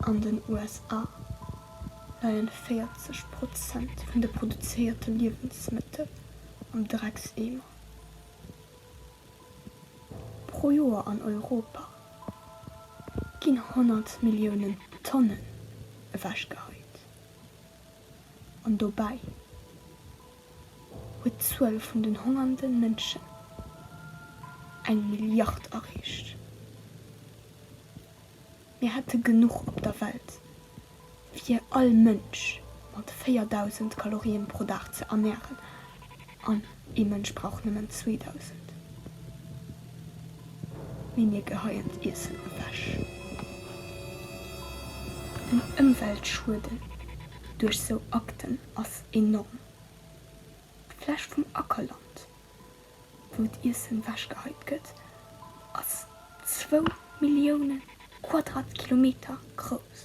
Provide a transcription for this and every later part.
An den USA leien 40 Prozent vun de produzéierte Liewensmëttel am Dreckseemer. Pro Joer an Europa ginn 100 Milliounen Tonnen ewechgeheit. An dobäi huet d'Zuel vun den hongernden Mënschen eng Milliard erreecht. Mir hätte genuch op der Welt, fir all Mënsch mat 4.000 Kalorien pro Dag ze ernären, an ee Mënsch brauch nëmmen 2.000. Mee mir geheien d'Iessen ewech. Den Ëmweltschueden duerch sou Akten ass enorm. D'Fläch vum Ackerland, wou d'Iessen wechgeheit gëtt, ass zwou Millioune Quadratkilometer grouss.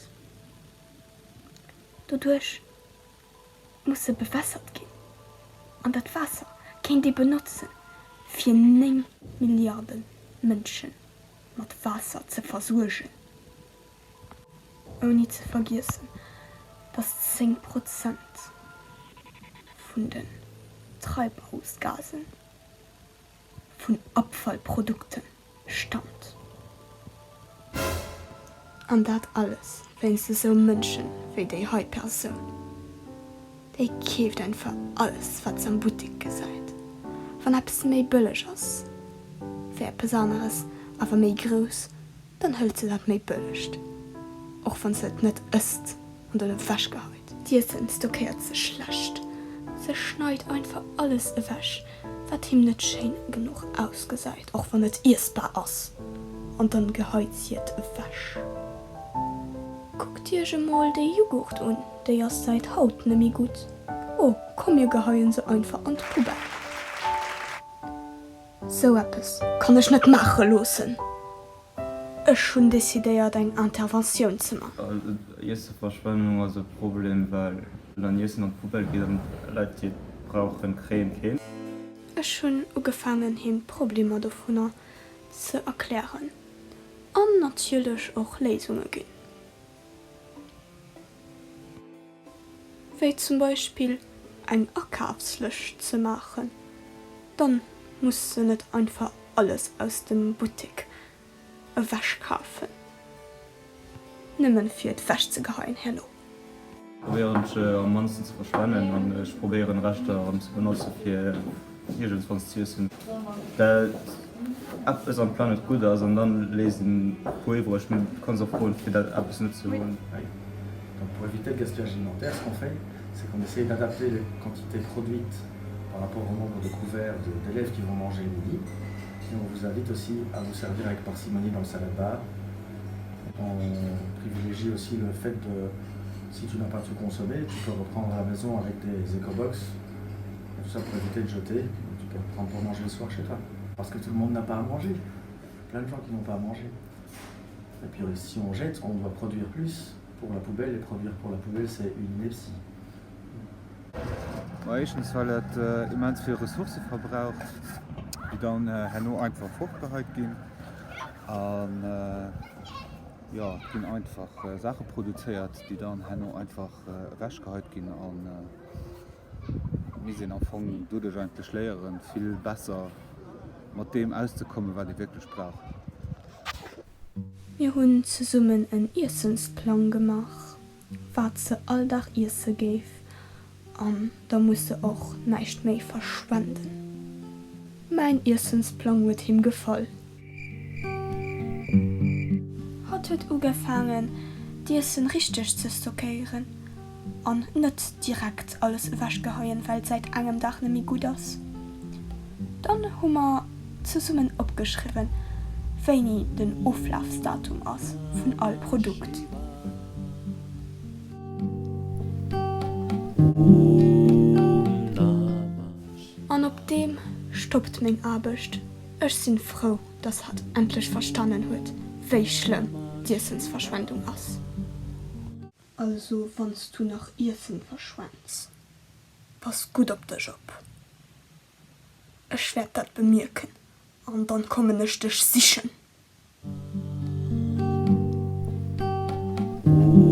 Doduerch muss se bewässert ginn an dat Waasser kéint ee benotzen, fir 9 Milliarde Mënsche mat Waasser ze versuergen. Ouni ze vergiessen, dass 10 Prozent vun den Treibhausgasen vun Abfallprodukte stammt. An dat alles wéinst esou Mënschen wéi déi hei Persoun. Déi keeft einfach alles wat se am Buttek gesäit. Wann eppes méi bëlleg ass wéi eppes aneres, awer méi grouss, Dann hëlt se dat méi bëllegt, och wann se et net ësst an dann ewech geheit. D'Iessen stockéiert se schlecht, se schneit einfach alles ewech, wat him net schéin genuch ausgesäit, och wann et iessbar ass, an dann geheit si et ewech. Kuckt iech emol déi Jughurt un, déi ass säit haut nemmi gutt. Oh, komm mir geheien se einfach an d'Poubelle. Sou eppes kann ech net maache loossen. Ech hunn decidéiert eng Interventioun ze man. Iesseverschwendung ass e Problem, well dann Iessen an d'Poubelle geet an Leit déi et brauchen kréien keen. Ech hunn ugefaangen him d'Problemer dovunner ze erklären an natierlech och Léisunge ginn. Wéi zum Beispill eng Akafslëscht ze maachen, dann muss se net einfach alles aus dem Buttek ewech kafen, nëmmen fir et wech ze geheien herno. Probéieren ech am mannsten ze verschwennen an ech probéieren Reschter erëm ze benotzen fir iergendswanns ze iessen. Dat eppes am Plang net gutt ass an dann léisst een e puer iwwreg, mee du kanns och froen fir dat eppes net ze hunn. Donc pour éviter le gaspillage alimentaire, ce qu'on fait, c'est qu'on essaye d'adapter les quantités produites par rapport au nombre de couverts d'élèves qui vont manger le midi. Et on vous invite aussi à vous servir avec parcimonie dans le salad bar. On privilégie aussi le fait de, si tu n'as pas tout consommé, tu peux reprendre à la maison avec des écobox. Tout ça pour éviter de jeter. Tu peux reprendre pour manger le soir chez toi. Parce que tout le monde n'a pas à manger. Il y a plein de gens qui n'ont pas à manger. Et puis si on jette, on doit produire plus pour la poubelle et produire pour la poubelle c'est une ineptie. Ma éischtens well et immens vill Ressourcë verbraucht, déi dann herno einfach fortgeheit ginn. An jo, et ginn einfach Saache produzéiert, déi dann herno einfach ewechgeheit ginn. An et misst een am Fong doduerch eigentlech léieren, vill besser mat deem auszekommen, wat ee wierklech brauch. Mir hunn zesummen en Iessensplang gemaach, wat se all Dag iesse géif an da muss se och näischt méi verschwenden. Mäin Iessensplang huet him gefall. Hatt huet ugefaangen d'Iessen richteg ze stockéieren an net direkt alles ewech geheien well et säit engem Dag nemmi gutt ass. Dann hu mer zesummen opgeschriwwen wéini den Oflafsdatum ass vun all Produkt. An op deem stoppt meng Aarbecht. Ech sinn frou, dass hatt endlech verstanen huet, wéi schlëmm d'Iessensverschwendung ass. Also wanns du nach Iessen verschwends, pass gutt op dech op. Ech wäert dat bemierken an dann kommen ech dech sichen. Oh.